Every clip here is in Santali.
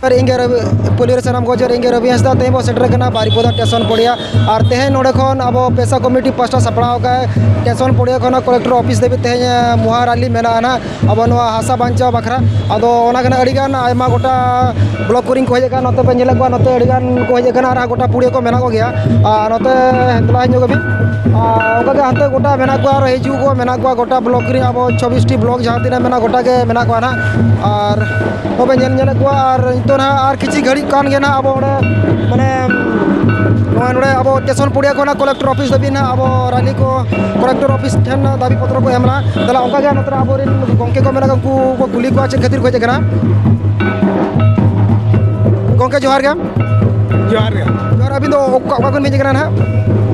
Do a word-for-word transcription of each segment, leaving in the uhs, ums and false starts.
ᱟᱨ ᱤᱧ ᱜᱮ ᱨᱚᱵᱤ, ᱯᱩᱭᱞᱩ ᱨᱮ ᱥᱟᱱᱟᱢ ᱠᱚ ᱡᱚᱦᱟᱨ, ᱤᱧ ᱜᱮ ᱨᱚᱵᱤ ᱦᱟᱸᱥᱫᱟ᱾ ᱛᱮᱦᱮᱧ ᱵᱚ ᱥᱮᱴᱮᱨ ᱠᱟᱱᱟ ᱵᱟᱨᱤᱯᱚᱫᱟ ᱴᱮᱥᱚᱱ ᱯᱚᱲᱤᱭᱟ᱾ ᱟᱨ ᱛᱮᱦᱮᱧ ᱱᱚᱰᱮ ᱠᱷᱚᱱ ᱟᱵᱚ ᱯᱮᱥᱟ ᱠᱚᱢᱤᱴᱤ ᱯᱟᱥᱴᱟ ᱥᱟᱯᱲᱟᱣ ᱟᱠᱟᱫ ᱴᱮᱥᱚᱱ ᱯᱚᱲᱤᱭᱟ ᱠᱷᱚᱱᱟᱜ ᱠᱚᱞᱮᱠᱴᱚᱨ ᱚᱯᱷᱤᱥ ᱫᱷᱟᱹᱵᱤᱡ ᱛᱮᱦᱮᱧ, ᱮ, ᱢᱚᱦᱟ ᱨᱟᱞᱤ ᱢᱮᱱᱟᱜᱼᱟ ᱱᱟᱦᱟᱜ ᱟᱵᱚ ᱱᱚᱣᱟ ᱦᱟᱥᱟ ᱵᱟᱧᱪᱟᱣ ᱵᱟᱠᱷᱨᱟ᱾ ᱟᱫᱚ ᱚᱱᱟ ᱠᱟᱱᱟ ᱟᱹᱰᱤ ᱜᱟᱱ ᱟᱭᱢᱟ ᱜᱚᱴᱟ ᱵᱞᱚᱠ ᱠᱚᱨᱮᱱ ᱠᱚ ᱦᱮᱡ ᱟᱠᱟᱱᱟ, ᱱᱚᱛᱮ ᱯᱮ ᱧᱮᱞᱮᱫ ᱠᱚᱣᱟ, ᱱᱚᱛᱮ ᱟᱹᱰᱤ ᱜᱟᱱ ᱠᱚ ᱦᱮᱡ ᱟᱠᱟᱱᱟ ᱟᱨ ᱜᱚᱴᱟ ᱯᱩᱲᱤᱭᱟᱹ ᱠᱚ ᱢᱮᱱᱟᱜ ᱠᱚᱜᱮᱭᱟ᱾ ᱟᱨ ᱱᱚᱛᱮ ᱫᱮᱞᱟ ᱦᱮᱡ ᱧᱚᱜ ᱟᱹᱵᱤᱱ᱾ ᱟᱨ ᱚᱱᱠᱟ ᱜᱮ ᱦᱟᱱᱛᱮ ᱜᱚᱴᱟ ᱢᱮᱱᱟᱜ ᱠᱚᱣᱟ, ᱟᱨ ᱦᱤᱡᱩᱜ ᱠᱚ ᱢᱮᱱᱟᱜ ᱠᱚᱣᱟ, ᱜᱚᱴᱟ ᱵᱞᱚᱠ ᱨᱮ ᱟᱵᱚ ᱪᱷᱚᱵᱵᱤᱥ ᱴᱤ ᱵᱞᱚᱠ ᱡᱟᱦᱟᱸ ᱛᱤᱱᱟᱹᱜ ᱢᱮᱱᱟᱜ ᱜᱚᱴᱟ ᱜᱮ ᱢᱮᱱᱟᱜ ᱠᱚᱣᱟ ᱱᱟᱦᱟᱜ᱾ ᱟᱨ ᱛᱚᱵᱮ ᱧᱮᱞ ᱧᱮᱞᱮᱫ ᱠᱚᱣᱟ᱾ ᱟᱨ ᱱᱤᱛᱚᱜ ᱱᱟᱦᱟᱜ ᱟᱨ ᱠᱤᱪᱷᱤ ᱜᱷᱟᱹᱲᱤᱡ ᱠᱟᱱ ᱜᱮ ᱱᱟᱦᱟᱜ ᱟᱵᱚ ᱚᱸᱰᱮ ᱢᱟᱱᱮ ᱱᱚᱜᱼᱚᱭ ᱱᱚᱰᱮ ᱟᱵᱚ ᱴᱮᱥᱚᱱ ᱯᱚᱲᱤᱭᱟ ᱠᱷᱚᱱᱟᱜ ᱠᱚᱞᱮᱠᱴᱚᱨ ᱚᱯᱷᱤᱥ ᱫᱷᱟᱹᱵᱤᱡ ᱱᱟᱦᱟᱜ ᱟᱵᱚ ᱨᱟᱞᱤ ᱠᱚ ᱠᱚᱞᱮᱠᱴᱚᱨ ᱚᱯᱷᱤᱥ ᱴᱷᱮᱱ ᱫᱟᱹᱵᱤ ᱯᱚᱛᱨᱚ ᱠᱚ ᱮᱢ ᱞᱟᱜᱼᱟ᱾ ᱛᱟᱦᱚᱞᱮ ᱚᱱᱠᱟ ᱜᱮ ᱱᱚᱛᱮ ᱨᱮ ᱟᱵᱚᱨᱮᱱ ᱜᱚᱢᱠᱮ ᱠᱚ ᱢᱮᱱᱟᱜ ᱠᱚᱣᱟ, ᱩᱱᱠᱩ ᱠᱚ ᱠᱩᱞᱤ ᱠᱚᱣᱟ ᱪᱮᱫ ᱠᱷᱟᱹᱛᱤᱨ ᱠᱚ ᱦᱮᱡ ᱟᱠᱟᱱᱟ᱾ ᱜᱚᱢᱠᱮ ᱡᱚᱦᱟᱨ ᱜᱮ᱾ ᱡᱚᱦᱟᱨ ᱜᱮ᱾ ᱡᱚᱦᱟᱨ, ᱟᱹᱵᱤᱱ ᱫᱚ ᱚᱠᱟ, ᱚᱠᱟ ᱠᱷᱚᱱ ᱵᱤᱱ ᱦᱮᱡ ᱟᱠᱟᱱᱟ ᱱᱟᱦᱟᱜ?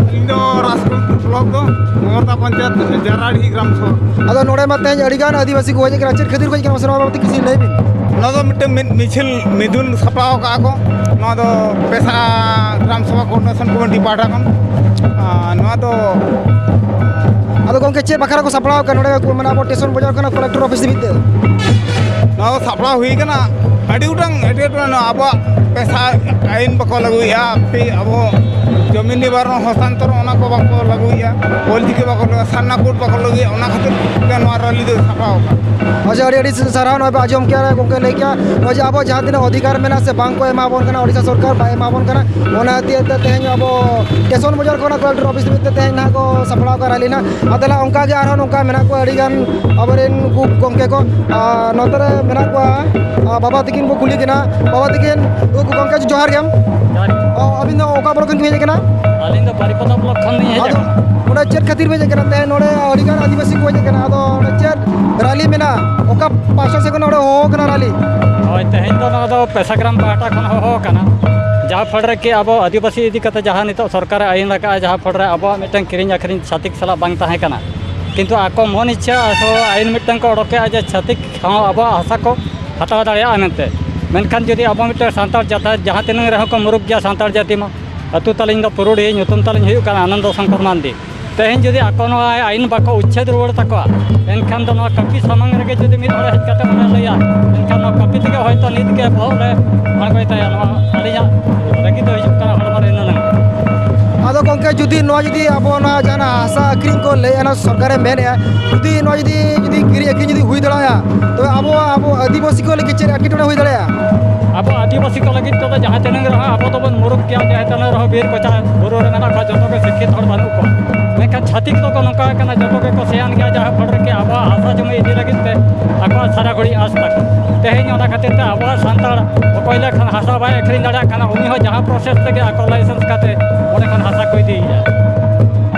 ᱟᱹᱞᱤᱧ ᱫᱚ ᱨᱟᱡᱽᱠᱚᱢᱚᱞᱯᱩᱨ ᱵᱞᱚᱠ ᱫᱚ ᱢᱚᱢᱚᱛᱟ ᱯᱚᱧᱪᱟᱭᱮᱛ ᱡᱟᱨᱟᱰᱤᱦᱤ ᱜᱨᱟᱢ ᱥᱚᱵᱷᱟ᱾ ᱟᱫᱚ ᱱᱚᱰᱮ ᱢᱟ ᱛᱮᱦᱮᱧ ᱟᱹᱰᱤ ᱜᱟᱱ ᱟᱹᱫᱤᱵᱟᱹᱥᱤ ᱠᱚ ᱦᱮᱡ ᱟᱠᱟᱱᱟ, ᱪᱮᱫ ᱠᱷᱟᱹᱛᱤᱨ ᱠᱚ ᱦᱮᱡ ᱟᱠᱟᱱᱟ ᱢᱟᱥᱮ ᱱᱚᱣᱟ ᱵᱟᱵᱚᱫ ᱛᱮ ᱠᱤᱪᱷᱩ ᱞᱟᱹᱭ ᱵᱤᱱ᱾ ᱱᱚᱣᱟ ᱫᱚ ᱢᱤᱫᱴᱟᱝ ᱢᱤᱫ ᱢᱤᱪᱷᱤᱞ ᱢᱤᱫᱩᱱ ᱥᱟᱯᱲᱟᱣ ᱟᱠᱟᱫᱼᱟ ᱠᱚ, ᱱᱚᱣᱟ ᱫᱚ ᱯᱮᱥᱟ ᱜᱨᱟᱢ ᱥᱚᱵᱷᱟ ᱠᱳᱚᱨᱰᱤᱱᱮᱥᱚᱱ ᱠᱚᱢᱤᱴᱤ ᱯᱟᱦᱴᱟ ᱠᱷᱚᱱ᱾ ᱟᱨ ᱱᱚᱣᱟ ᱫᱚ ᱟᱫᱚ ᱜᱚᱢᱠᱮ, ᱪᱮᱫ ᱵᱟᱠᱷᱨᱟ ᱠᱚ ᱥᱟᱯᱲᱟᱣ ᱟᱠᱟᱫ ᱱᱚᱰᱮ ᱠᱚ, ᱢᱟᱱᱮ ᱟᱵᱚ ᱴᱮᱥᱚᱱ ᱵᱟᱡᱟᱨ ᱠᱷᱚᱱᱟᱜ ᱠᱚᱞᱮᱠᱴᱚᱨ ᱚᱯᱷᱤᱥ ᱫᱷᱟᱹᱵᱤᱡ ᱛᱮ? ᱱᱚᱣᱟ ᱫᱚ ᱥᱟᱯᱲᱟᱣ ᱦᱩᱭ ᱠᱟᱱᱟ ᱟᱹᱰᱤ ᱜᱚᱴᱟᱝ, ᱟᱹᱰᱤ ᱜᱚᱴᱟᱝ ᱱᱚᱣᱟ ᱟᱵᱚᱣᱟᱜ ᱯᱮᱥᱟ ᱟᱹᱭᱤᱱ ᱵᱟᱠᱚ ᱞᱟᱹᱜᱩᱭᱮᱫᱼᱟ, ᱯᱮ ᱟᱵᱚ ᱡᱚᱢᱤᱱ ᱱᱤᱵᱟᱨᱚᱱ ᱦᱚᱥᱛᱟᱱᱛᱚᱨ ᱚᱱᱟ ᱠᱚ ᱵᱟᱠᱚ ᱞᱟᱹᱜᱩᱭᱮᱫᱼᱟ, ᱚᱞ ᱪᱤᱠᱤ ᱵᱟᱠᱚ ᱞᱟᱹᱜᱩᱭᱮᱫᱼᱟ, ᱥᱟᱨᱱᱟ ᱠᱳᱰ ᱵᱟᱠᱚ ᱞᱟᱹᱜᱩᱭᱮᱫᱼᱟ, ᱚᱱᱟ ᱠᱷᱟᱹᱛᱤᱨ ᱛᱮ ᱱᱚᱣᱟ ᱨᱮᱞᱤ ᱫᱚ ᱥᱟᱯᱲᱟᱣ ᱟᱠᱟᱱᱟ᱾ ᱟᱪᱪᱷᱟ, ᱟᱹᱰᱤ ᱟᱹᱰᱤ ᱥᱟᱨᱦᱟᱣ᱾ ᱱᱚᱜᱼᱚᱭ ᱯᱮ ᱟᱸᱡᱚᱢ ᱠᱮᱜᱼᱟ, ᱜᱚᱢᱠᱮ ᱞᱟᱹᱭ ᱠᱮᱜᱼᱟ, ᱱᱚᱜᱼᱚᱭ ᱡᱮ ᱟᱵᱚ ᱡᱟᱦᱟᱸ ᱛᱤᱱᱟᱹᱜ ᱚᱫᱷᱤᱠᱟᱨ ᱢᱮᱱᱟᱜᱼᱟ ᱥᱮ ᱵᱟᱝ ᱠᱚ ᱮᱢᱟ ᱵᱚᱱ ᱠᱟᱱᱟ, ᱳᱰᱤᱥᱟ ᱥᱚᱨᱠᱟᱨ ᱵᱟᱭ ᱮᱢᱟ ᱵᱚᱱ ᱠᱟᱱᱟ, ᱚᱱᱟ ᱦᱚᱛᱮᱡ ᱛᱮ ᱛᱮᱦᱮᱧ ᱟᱵᱚ ᱴᱮᱥᱚᱱ ᱵᱟᱡᱟᱨ ᱠᱷᱚᱱᱟᱜ ᱠᱚᱞᱮᱠᱴᱚᱨ ᱚᱯᱷᱤᱥ ᱫᱷᱟᱹᱵᱤᱡ ᱛᱮ ᱛᱮᱦᱮᱧ ᱱᱟᱦᱟᱜ ᱠᱚ ᱥᱟᱯᱲᱟᱣ ᱟᱠᱟᱫ ᱨᱮᱞᱤ ᱱᱟᱦᱟᱜ᱾ ᱟᱨ ᱛᱟᱦᱚᱞᱮ ᱚᱱᱠᱟ ᱜᱮ ᱟᱨᱦᱚᱸ ᱱᱚᱝᱠᱟ ᱢᱮᱱᱟᱜ ᱠᱚᱣᱟ ᱟᱹᱰᱤ ᱜᱟᱱ ᱟᱵᱚᱨᱮᱱ ᱩᱱᱠᱩ ᱜᱚᱢᱠᱮ ᱠᱚ, ᱟᱨ ᱱᱚᱛᱮ ᱨᱮ ᱢᱮᱱᱟᱜ ᱠᱚᱣᱟ, ᱟᱨ ᱵᱟᱵᱟ ᱛᱟᱹᱠᱤᱱ ᱵᱚ ᱠᱩᱞᱤ ᱠᱤᱱᱟ᱾ ᱵᱟᱵᱟ ᱛᱟᱹᱠᱤᱱ, ᱩᱱᱠᱩ ᱜᱚᱢᱠᱮ ᱡᱚᱦᱟᱨ ᱜᱮ᱾ ᱡᱚᱦᱟᱨ ᱜᱮ᱾ ᱚ, ᱟᱹᱵᱤᱱ ᱫᱚ ᱚᱠᱟ ᱵᱞᱚᱠ ᱠᱷᱚᱱ ᱵᱤᱱ ᱦᱮᱡ ᱟᱠᱟᱱᱟ? ᱟᱹᱞᱤᱧ ᱫᱚ ᱵᱟᱨᱤᱯᱟᱫᱟ ᱵᱞᱚᱠ ᱠᱷᱚᱱ ᱞᱤᱧ ᱦᱮᱡ ᱟᱫᱚ ᱟᱠᱟᱱᱟ᱾ ᱱᱚᱰᱮ ᱪᱮᱫ ᱠᱷᱟᱹᱛᱤᱨ ᱵᱤᱱ ᱦᱮᱡ ᱟᱠᱟᱱᱟ? ᱛᱮᱦᱮᱧ ᱱᱚᱰᱮ ᱟᱹᱰᱤ ᱜᱟᱱ ᱟᱹᱫᱤᱵᱟᱹᱥᱤ ᱠᱚ ᱦᱮᱡ ᱟᱠᱟᱱᱟ, ᱟᱫᱚ ᱱᱚᱰᱮ ᱪᱮᱫ ᱨᱟᱞᱤ ᱢᱮᱱᱟᱜᱼᱟ? ᱚᱠᱟ ᱯᱟᱦᱴᱟ ᱥᱮᱫ ᱠᱷᱚᱱ ᱱᱚᱰᱮ ᱦᱚᱦᱚ ᱟᱠᱟᱱᱟ ᱨᱟᱞᱤ? ᱦᱳᱭ, ᱛᱮᱦᱮᱧ ᱫᱚ ᱱᱚᱣᱟ ᱫᱚ ᱯᱮᱥᱟᱜᱨᱟᱢ ᱯᱟᱦᱴᱟ ᱠᱷᱚᱱ ᱦᱚᱦᱚ ᱟᱠᱟᱱᱟ, ᱡᱟᱦᱟᱸ ᱯᱷᱚᱲ ᱨᱮ ᱠᱤ ᱟᱵᱚ ᱟᱹᱫᱤᱵᱟᱹᱥᱤ ᱤᱫᱤ ᱠᱟᱛᱮ ᱡᱟᱦᱟᱸ ᱱᱤᱛᱚᱜ ᱥᱚᱨᱠᱟᱨᱮ ᱟᱹᱭᱤᱱ ᱟᱠᱟᱫᱼᱟ, ᱡᱟᱦᱟᱸ ᱯᱷᱚᱲ ᱨᱮ ᱟᱵᱚᱣᱟᱜ ᱢᱤᱫᱴᱟᱝ ᱠᱤᱨᱤᱧ ᱟᱹᱠᱷᱨᱤᱧ ᱪᱷᱟᱹᱛᱤᱠ ᱥᱟᱞᱟᱜ ᱵᱟᱝ ᱛᱟᱦᱮᱸ ᱠᱟᱱᱟ, ᱠᱤᱱᱛᱩ ᱟᱠᱚ ᱢᱚᱱ ᱤᱪᱪᱷᱟ ᱟᱥᱚ ᱟᱹᱭᱤᱱ ᱢᱤᱫᱴᱟᱝ ᱠᱚ ᱚᱰᱚᱠ ᱠᱮᱫᱼᱟ ᱡᱮ ᱪᱷᱟᱹᱛᱤᱠ ᱦᱚᱸ ᱟᱵᱚᱣᱟᱜ ᱦᱟᱥᱟ ᱠᱚ ᱦᱟᱛᱟᱣ ᱫᱟᱲᱮᱭᱟᱜᱼᱟ ᱢᱮᱱᱛᱮ᱾ ᱢᱮᱱᱠᱷᱟᱱ ᱡᱩᱫᱤ ᱟᱵᱚ ᱢᱤᱫᱴᱟᱝ ᱥᱟᱱᱛᱟᱲ ᱡᱟᱛᱟ, ᱡᱟᱦᱟᱸ ᱛᱤᱱᱟᱹᱜ ᱨᱮᱦᱚᱸ ᱠᱚ ᱢᱩᱨᱩᱠ ᱜᱮᱭᱟ ᱥᱟᱱᱛᱟᱲ ᱡᱟᱹᱛᱤ ᱢᱟ, ᱟᱹᱛᱩ ᱛᱟᱹᱞᱤᱧ ᱫᱚ ᱯᱩᱨᱩᱰᱤ, ᱧᱩᱛᱩᱢ ᱛᱟᱹᱞᱤᱧ ᱦᱩᱭᱩᱜ ᱠᱟᱱᱟ ᱟᱱᱚᱱᱫᱚ ᱥᱚᱝᱠᱚᱨ ᱢᱟᱱᱰᱤ᱾ ᱛᱮᱦᱮᱧ ᱡᱩᱫᱤ ᱟᱠᱚ ᱱᱚᱣᱟ ᱟᱭᱤᱱ ᱵᱟᱠᱚ ᱩᱪᱪᱷᱮᱫ ᱨᱩᱣᱟᱹᱲ ᱛᱟᱠᱚᱣᱟ, ᱮᱱᱠᱷᱟᱱ ᱫᱚ ᱱᱚᱣᱟ ᱠᱟᱹᱯᱤ ᱥᱟᱢᱟᱝ ᱨᱮᱜᱮ ᱡᱩᱫᱤ ᱢᱤᱫ ᱦᱚᱲᱮ ᱦᱮᱡ ᱠᱟᱛᱮ ᱚᱱᱟ ᱞᱟᱹᱭᱟ, ᱮᱱᱠᱷᱟᱱ ᱱᱚᱣᱟ ᱠᱟᱹᱯᱤ ᱛᱮᱜᱮ ᱦᱚᱭᱛᱳ ᱱᱤᱛ ᱜᱮ ᱵᱚᱦᱚᱜ ᱨᱮ ᱟᱬᱜᱚᱭ ᱛᱟᱭᱟ᱾ ᱱᱚᱣᱟ ᱟᱹᱞᱤᱧᱟᱜ ᱨᱟᱹᱜᱤ ᱫᱚ ᱦᱤᱡᱩᱜ ᱠᱟᱱᱟ ᱦᱚᱲᱢᱚ ᱨᱮ ᱱᱩᱱᱟᱹᱝ᱾ ᱟᱫᱚ ᱜᱚᱢᱠᱮ, ᱡᱩᱫᱤ ᱱᱚᱣᱟ ᱡᱩᱫᱤ ᱟᱵᱚ ᱚᱱᱟ ᱡᱟᱦᱟᱸ ᱦᱟᱥᱟ ᱟᱹᱠᱷᱨᱤᱧ ᱠᱚ ᱞᱟᱹᱭᱮᱫᱼᱟ, ᱚᱱᱟ ᱥᱚᱨᱠᱟᱨᱮ ᱢᱮᱱᱮᱫᱼᱟ, ᱡᱩᱫᱤ ᱱᱚᱣᱟ ᱡᱩᱫᱤ, ᱡᱩᱫᱤ ᱠᱤᱨᱤᱧ ᱟᱹᱠᱷᱨᱤᱧ ᱡᱩᱫᱤ ᱦᱩᱭ ᱫᱟᱲᱮᱭᱟᱜᱼᱟ, ᱛᱚᱵᱮ ᱟᱵᱚ, ᱟᱵᱚ ᱟᱹᱫᱤᱵᱟᱹᱥᱤ ᱠᱚ ᱞᱟᱹᱜᱤᱫ ᱪᱮᱫ ᱮᱴᱠᱮᱴᱚᱬᱮ ᱦᱩᱭ ᱫᱟᱲᱮᱭᱟᱜᱼᱟ? ᱟᱵᱚ ᱟᱹᱫᱤᱵᱟᱹᱥᱤ ᱠᱚ ᱞᱟᱹᱜᱤᱫ ᱛᱮᱫᱚ ᱡᱟᱦᱟᱸ ᱛᱤᱱᱟᱹᱜ ᱨᱮᱦᱚᱸ ᱟᱵᱚ ᱫᱚᱵᱚᱱ ᱢᱩᱨᱩᱠ ᱜᱮᱭᱟ, ᱡᱟᱦᱟᱸ ᱛᱤᱱᱟᱹᱜ ᱨᱮᱦᱚᱸ ᱵᱤᱨ ᱠᱚᱪᱟ ᱵᱩᱨᱩ ᱨᱮ ᱢᱮᱱᱟᱜ ᱠᱚᱣᱟ, ᱡᱚᱛᱚ ᱜᱮ ᱥᱤᱠᱠᱷᱤᱛ ᱦᱚᱲ ᱵᱟᱹᱱᱩᱜ ᱠᱚᱣᱟ᱾ ᱢᱮᱱᱠᱷᱟᱱ ᱪᱷᱟᱹᱛᱤᱠ ᱫᱚᱠᱚ ᱱᱚᱝᱠᱟ ᱠᱟᱱᱟ, ᱡᱚᱛᱚ ᱜᱮᱠᱚ ᱥᱮᱭᱟᱱ ᱜᱮᱭᱟ, ᱡᱟᱦᱟᱸ ᱯᱷᱚᱲ ᱨᱮᱜᱮ ᱟᱵᱚᱣᱟᱜ ᱦᱟᱥᱟ ᱡᱚᱢᱤ ᱤᱫᱤ ᱞᱟᱹᱜᱤᱫ ᱛᱮ ᱟᱠᱚᱣᱟᱜ ᱥᱟᱨᱟ ᱜᱷᱟᱹᱲᱤᱡ ᱟᱥ ᱛᱟᱠᱚ᱾ ᱛᱮᱦᱮᱧ ᱚᱱᱟ ᱠᱷᱟᱹᱛᱤᱨ ᱛᱮ ᱟᱵᱚᱣᱟᱜ ᱥᱟᱱᱛᱟᱲ ᱚᱠᱚᱭ ᱞᱮᱠᱷᱟᱱ ᱦᱟᱥᱟ ᱵᱟᱭ ᱟᱹᱠᱷᱨᱤᱧ ᱫᱟᱲᱮᱭᱟᱜ ᱠᱟᱱᱟ, ᱩᱱᱤ ᱦᱚᱸ ᱡᱟᱦᱟᱸ ᱯᱨᱚᱥᱮᱥ ᱛᱮᱜᱮ ᱟᱠᱚ ᱞᱟᱭᱥᱮᱱᱥ ᱠᱟᱛᱮ ᱚᱸᱰᱮ ᱠᱷᱚᱱ ᱦᱟᱥᱟ ᱠᱚ ᱤᱫᱤᱭᱮᱫᱼᱟ᱾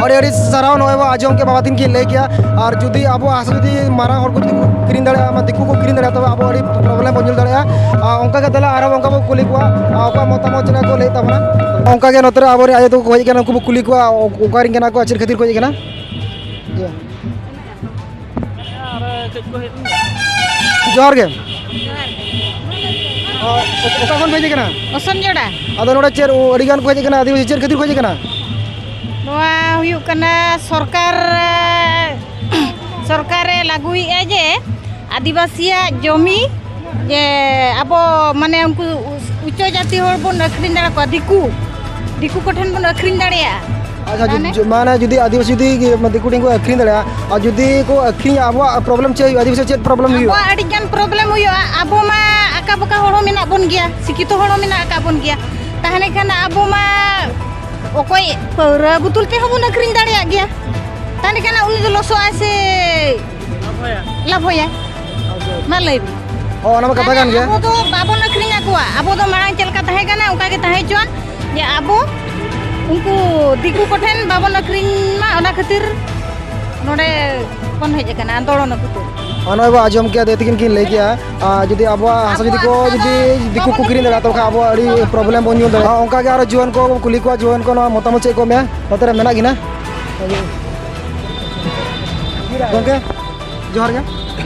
ᱟᱹᱰᱤ ᱟᱹᱰᱤ ᱥᱟᱨᱦᱟᱣ᱾ ᱱᱚᱜᱼᱚᱭ ᱵᱚ ᱟᱸᱡᱚᱢ ᱠᱮᱫ ᱵᱟᱵᱟ ᱛᱤᱠᱤᱱ ᱠᱤᱱ ᱞᱟᱹᱭ ᱠᱮᱜᱼᱟ, ᱟᱨ ᱡᱩᱫᱤ ᱟᱵᱚᱣᱟᱜ ᱦᱟᱥᱟ ᱡᱩᱫᱤ ᱢᱟᱨᱟᱝ ᱦᱚᱲ ᱠᱚ ᱡᱩᱫᱤ ᱠᱚ ᱠᱤᱨᱤᱧ ᱫᱟᱲᱮᱭᱟᱜᱼᱟ, ᱟᱢᱟᱜ ᱫᱤᱠᱩ ᱠᱚ ᱠᱤᱨᱤᱧ ᱫᱟᱲᱮᱭᱟᱜᱼᱟ, ᱛᱚᱵᱮ ᱟᱵᱚ ᱟᱹᱰᱤ ᱯᱨᱚᱵᱞᱮᱢ ᱵᱚᱱ ᱧᱮᱞ ᱫᱟᱲᱮᱭᱟᱜᱼᱟ᱾ ᱟᱨ ᱚᱱᱠᱟ ᱜᱮ ᱛᱟᱦᱚᱞᱮ ᱟᱨᱦᱚᱸ ᱚᱱᱠᱟ ᱵᱚ ᱠᱩᱞᱤ ᱠᱚᱣᱟ, ᱟᱨ ᱚᱠᱚᱭᱟᱜ ᱢᱚᱛᱟᱢᱚᱛ ᱪᱮᱫ ᱞᱮᱠᱟ ᱠᱚ ᱞᱟᱹᱭᱮᱫ ᱛᱟᱵᱚᱱᱟ᱾ ᱚᱱᱠᱟ ᱜᱮ ᱱᱚᱛᱮ ᱨᱮ ᱟᱵᱚᱨᱮᱱ ᱟᱭᱳ ᱛᱟᱠᱚ ᱠᱚ ᱦᱮᱡ ᱟᱠᱟᱱᱟ, ᱩᱱᱠᱩ ᱵᱚ ᱠᱩᱞᱤ ᱠᱚᱣᱟ, ᱚᱠᱟ ᱨᱮᱱ ᱠᱟᱱᱟ ᱠᱚ, ᱪᱮᱫ ᱠᱷᱟᱹᱛᱤᱨ ᱠᱚ ᱦᱮᱡ ᱟᱠᱟᱱᱟ? ᱡᱚᱦᱟᱨ ᱜᱮ᱾ ᱚ, ᱚᱠᱟ ᱠᱷᱚᱱ ᱯᱮ ᱦᱮᱡ ᱟᱠᱟᱱᱟ? ᱚᱥᱚᱱᱡᱚᱲᱟ᱾ ᱟᱫᱚ ᱱᱚᱰᱮ ᱪᱮᱫ, ᱚ, ᱟᱹᱰᱤ ᱜᱟᱱ ᱠᱚ ᱦᱮᱡ ᱟᱠᱟᱱᱟ, ᱟᱹᱫᱤᱵᱟᱹᱥᱤ ᱪᱮᱫ ᱠᱷᱟᱹᱛᱤᱨ ᱠᱚ ᱦᱮᱡ ᱟᱠᱟᱱᱟ? ᱱᱚᱣᱟ ᱦᱩᱭᱩᱜ ᱠᱟᱱᱟ ᱥᱚᱨᱠᱟᱨ, ᱥᱚᱨᱠᱟᱨᱮ ᱞᱟᱹᱜᱩᱭᱮᱫᱼᱟ ᱡᱮ ᱟᱹᱫᱤᱵᱟᱹᱥᱤᱭᱟᱜ ᱡᱚᱢᱤ ᱡᱮ ᱟᱵᱚ ᱢᱟᱱᱮ ᱩᱱᱠᱩ ᱩᱪᱪᱚ ᱡᱟᱹᱛᱤ ᱦᱚᱲ ᱵᱚᱱ ᱟᱹᱠᱷᱨᱤᱧ ᱫᱟᱲᱮ ᱠᱚᱣᱟ, ᱫᱤᱠᱩ, ᱫᱤᱠᱩ ᱠᱚᱴᱷᱮᱱ ᱵᱚᱱ ᱟᱹᱠᱷᱨᱤᱧ ᱫᱟᱲᱮᱭᱟᱜᱼᱟ᱾ ᱟᱪᱪᱷᱟ, ᱡᱩ-, ᱢᱟᱱᱮ? ᱡᱩ-, ᱢᱟᱱᱮ ᱡᱩᱫᱤ ᱟᱹᱫᱤᱵᱟᱹᱥᱤ ᱡᱩᱫᱤ ᱫᱤᱠᱩ ᱴᱷᱮᱱ ᱠᱚ ᱟᱹᱠᱷᱨᱤᱧ ᱫᱟᱲᱮᱭᱟᱜᱼᱟ, ᱟᱨ ᱡᱩᱫᱤ ᱠᱚ ᱟᱹᱠᱷᱨᱤᱧᱟ, ᱟᱵᱚᱣᱟᱜ ᱯᱨᱚᱵᱞᱮᱢ ᱪᱮᱫ ᱦᱩᱭᱩᱜᱼᱟ? ᱟᱹᱫᱤᱵᱟᱹᱥᱤ ᱪᱮᱫ ᱯᱨᱚᱵᱞᱮᱢ ᱦᱩᱭᱩᱜᱼᱟ? ᱟᱵᱚᱣᱟᱜ ᱟᱹᱰᱤ ᱜᱟᱱ ᱯᱨᱚᱵᱞᱮᱢ ᱦᱩᱭᱩᱜᱼᱟ᱾ ᱟᱵᱚ ᱢᱟ ᱟᱸᱠᱟ ᱵᱟᱸᱠᱟ ᱦᱚᱲ ᱦᱚᱸ ᱢᱮᱱᱟᱜ ᱵᱚᱱ ᱜᱮᱭᱟ, ᱥᱤᱠᱠᱷᱤᱛᱚ ᱦᱚᱲ ᱦᱚᱸ ᱢᱮᱱᱟᱜ ᱟᱠᱟᱫ ᱵᱚᱱ ᱜᱮᱭᱟ᱾ ᱛᱟᱦᱚᱞᱮ ᱠᱷᱟᱱ ᱟᱵᱚ ᱢᱟ ᱚᱠᱚᱭ ᱯᱟᱹᱣᱨᱟᱹ ᱵᱳᱛᱚᱞ ᱛᱮᱦᱚᱸ ᱵᱚᱱ ᱟᱹᱠᱷᱨᱤᱧ ᱫᱟᱲᱮᱭᱟᱜ ᱜᱮᱭᱟ᱾ ᱛᱟᱦᱚᱞᱮ ᱠᱷᱟᱱ ᱩᱱᱤ ᱫᱚ ᱞᱚᱥᱚᱜ ᱟᱭ ᱥᱮ ᱞᱟᱵᱷᱚᱭᱟᱭ? ᱢᱟ ᱞᱟᱹᱭ ᱵᱤᱱ᱾ ᱦᱚᱸ, ᱚᱱᱟ ᱢᱟ ᱠᱟᱛᱷᱟ ᱠᱟᱱ ᱜᱮᱭᱟ᱾ ᱟᱵᱚ ᱫᱚ ᱵᱟᱵᱚᱱ ᱟᱹᱠᱷᱨᱤᱧ ᱟᱠᱚᱣᱟ, ᱟᱵᱚ ᱫᱚ ᱢᱟᱲᱟᱝ ᱪᱮᱫ ᱞᱮᱠᱟ ᱛᱟᱦᱮᱸ ᱠᱟᱱᱟ ᱚᱱᱠᱟ ᱜᱮ ᱛᱟᱦᱮᱸ ᱦᱚᱪᱚᱣᱟᱱ, ᱡᱮ ᱟᱵᱚ ᱩᱱᱠᱩ ᱫᱤᱠᱩ ᱠᱚᱴᱷᱮᱱ ᱵᱟᱵᱚᱱ ᱟᱹᱠᱷᱨᱤᱧ ᱢᱟ, ᱚᱱᱟ ᱠᱷᱟᱹᱛᱤᱨ ᱱᱚᱰᱮ ᱵᱚᱱ ᱦᱮᱡ ᱟᱠᱟᱱᱟ ᱟᱱᱫᱳᱞᱚᱱ ᱠᱷᱟᱹᱛᱤᱨ᱾ ᱟᱨ ᱱᱚᱜᱼᱚᱭ ᱵᱚ ᱟᱸᱡᱚᱢ ᱠᱮᱫᱟ, ᱫᱟᱹᱭ ᱛᱟᱹᱠᱤᱱ ᱠᱤᱱ ᱞᱟᱹᱭ ᱠᱮᱜᱼᱟ, ᱟᱨ ᱡᱩᱫᱤ ᱟᱵᱚᱣᱟᱜ ᱦᱟᱥᱟ ᱡᱩᱫᱤ ᱠᱚ, ᱟᱵᱚᱣᱟᱜ ᱦᱟᱥᱟ ᱡᱩᱫᱤ ᱫᱚ ᱫᱤᱠᱩ ᱠᱚ ᱵᱟᱵᱚᱱ ᱠᱤᱨᱤᱧ ᱫᱟᱲᱮᱭᱟᱜᱼᱟ, ᱛᱚᱵᱮ ᱠᱷᱟᱱ ᱟᱵᱚᱣᱟᱜ ᱟᱹᱰᱤ ᱯᱨᱚᱵᱞᱮᱢ ᱵᱚᱱ ᱧᱮᱞ ᱫᱟᱲᱮᱭᱟᱜᱼᱟ᱾ ᱚᱱᱠᱟ ᱜᱮ ᱟᱨᱚ ᱡᱩᱣᱟᱹᱱ ᱠᱚ ᱠᱩᱞᱤ ᱠᱚᱣᱟ, ᱡᱩᱣᱟᱹᱱ ᱠᱚ ᱱᱚᱣᱟ ᱢᱚᱛᱟᱢᱚᱛ ᱪᱮᱫ ᱠᱚ ᱢᱮᱱᱟ, ᱱᱚᱛᱮ ᱨᱮ ᱢᱮᱱᱟᱜ ᱠᱤᱱᱟ᱾ ᱜᱚᱢᱠᱮ, ᱡᱚᱦᱟᱨ ᱜᱮ᱾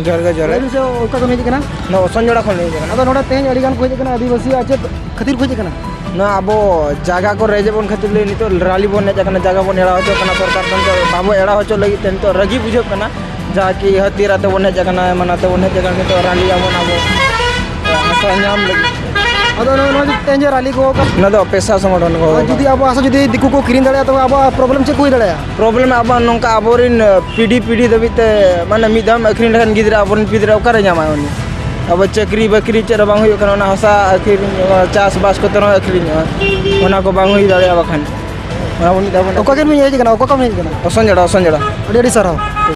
ᱡᱚᱦᱟᱨ ᱜᱮ, ᱡᱚᱦᱟᱨ ᱞᱟᱹᱭ ᱜᱮ᱾ ᱵᱤᱱ ᱥᱮ, ᱚᱠᱟ ᱠᱷᱚᱱ ᱦᱮᱡ ᱟᱠᱟᱱᱟ? ᱱᱚᱣᱟ ᱚᱥᱚᱱᱡᱚᱲᱟ ᱠᱷᱚᱱ ᱞᱤᱧ ᱦᱮᱡ ᱟᱠᱟᱱᱟ᱾ ᱟᱫᱚ ᱱᱚᱰᱮ ᱛᱮᱦᱮᱧ ᱟᱹᱰᱤ ᱜᱟᱱ ᱠᱚ ᱦᱮᱡ ᱟᱠᱟᱱᱟ ᱟᱹᱫᱤᱵᱟᱹᱥᱤ, ᱟᱨ ᱪᱮᱫ ᱠᱷᱟᱹᱛᱤᱨ ᱠᱚ ᱦᱮᱡ ᱟᱠᱟᱱᱟ? ᱱᱚᱣᱟ ᱟᱵᱚ ᱡᱟᱭᱜᱟ ᱠᱚ ᱨᱮᱡ ᱮᱫ ᱵᱚᱱ ᱠᱷᱟᱹᱛᱤᱨ ᱞᱟᱹᱜᱤᱫ ᱱᱤᱛᱚᱜ ᱨᱟᱞᱤ ᱵᱚᱱ ᱦᱮᱡ ᱟᱠᱟᱱᱟ, ᱡᱟᱭᱜᱟ ᱵᱚᱱ ᱮᱲᱟᱣ ᱦᱚᱪᱚᱜ ᱠᱟᱱᱟ ᱥᱚᱨᱠᱟᱨ ᱴᱷᱮᱱ᱾ ᱱᱤᱛᱚᱜ ᱵᱟᱵᱚ ᱮᱲᱟᱣ ᱦᱚᱪᱚ ᱞᱟᱹᱜᱤᱫ ᱛᱮ ᱱᱤᱛᱚᱜ ᱨᱟᱹᱜᱤ ᱵᱩᱡᱷᱟᱹᱜ ᱠᱟᱱᱟ, ᱡᱟᱦᱟᱸ ᱠᱤ ᱦᱟᱹᱛᱭᱟᱹᱨ ᱟᱛᱮ ᱵᱚᱱ ᱦᱮᱡ ᱟᱠᱟᱱᱟ, ᱮᱢᱟᱱ ᱟᱛᱮ ᱵᱚᱱ ᱦᱮᱡ ᱟᱠᱟᱱᱟ ᱱᱤᱛᱚᱜ ᱨᱟᱞᱤ ᱟᱵᱚᱱ ᱟᱵᱚ ᱦᱟᱥᱟ ᱧᱟᱢ ᱞᱟᱹᱜᱤᱫ᱾ ᱟᱫᱚ ᱱᱚᱜᱼᱚᱭ ᱱᱚᱣᱟ ᱡᱮ ᱛᱮᱦᱮᱧ ᱡᱮ ᱨᱟᱞᱤ ᱠᱚ ᱚᱱᱟ ᱫᱚ ᱯᱮᱥᱟ ᱥᱚᱝᱜᱚᱴᱷᱚᱱ ᱠᱚ ᱟᱨ ᱡᱩᱫᱤ ᱟᱵᱚ ᱦᱟᱥᱟ ᱡᱩᱫᱤ ᱫᱤᱠᱩ ᱠᱚ ᱠᱤᱨᱤᱧ ᱫᱟᱲᱮᱭᱟᱜᱼᱟ, ᱛᱚᱵᱮ ᱟᱵᱚᱣᱟᱜ ᱯᱨᱚᱵᱞᱮᱢ ᱪᱮᱫ ᱠᱚ ᱦᱩᱭ ᱫᱟᱲᱮᱭᱟᱜᱼᱟ? ᱯᱨᱚᱵᱞᱮᱢ ᱟᱵᱚ ᱱᱚᱝᱠᱟ ᱟᱵᱚᱨᱮᱱ ᱯᱤᱲᱦᱤ ᱯᱤᱲᱦᱤ ᱫᱷᱟᱹᱵᱤᱡ ᱛᱮ, ᱢᱟᱱᱮ, ᱢᱤᱫ ᱫᱷᱟᱣ ᱮᱢ ᱟᱹᱠᱷᱨᱤᱧ ᱞᱮᱠᱷᱟᱱ ᱜᱤᱫᱽᱨᱟᱹ, ᱟᱵᱚᱨᱮᱱ ᱜᱤᱫᱽᱨᱟᱹ ᱚᱠᱟᱨᱮ ᱧᱟᱢᱟᱭ ᱩᱱᱤ? ᱟᱵᱚ ᱪᱟᱹᱠᱨᱤ ᱵᱟᱹᱠᱨᱤ ᱪᱮᱫ ᱦᱚᱸ ᱵᱟᱝ ᱦᱩᱭᱩᱜ ᱠᱟᱱᱟ, ᱚᱱᱟ ᱦᱟᱥᱟ ᱟᱹᱠᱷᱨᱤᱧ, ᱪᱟᱥᱵᱟᱥ ᱠᱚᱛᱮ ᱨᱮᱦᱚᱸ ᱟᱹᱠᱷᱨᱤᱧᱚᱜᱼᱟ, ᱚᱱᱟ ᱠᱚ ᱵᱟᱝ ᱦᱩᱭ ᱫᱟᱲᱮᱭᱟᱜᱼᱟ ᱵᱟᱠᱷᱟᱱ᱾ ᱚᱱᱟ ᱵᱚᱱ ᱢᱤᱫ ᱫᱷᱟᱣ ᱵᱚᱱ ᱚᱠᱟ ᱠᱷᱚᱱ ᱵᱤᱱ ᱦᱮᱡ ᱟᱠᱟᱱᱟ? ᱚᱠᱟ ᱠᱷᱚᱱ ᱵᱤᱱ ᱦᱮᱡ ᱟᱠᱟᱱᱟ? ᱚᱥᱚᱱᱡᱚᱲᱟ, ᱚᱥᱚᱱᱡᱚᱲᱟ᱾ ᱟᱹᱰᱤ ᱟᱹᱰᱤ ᱥᱟᱨᱦᱟᱣ᱾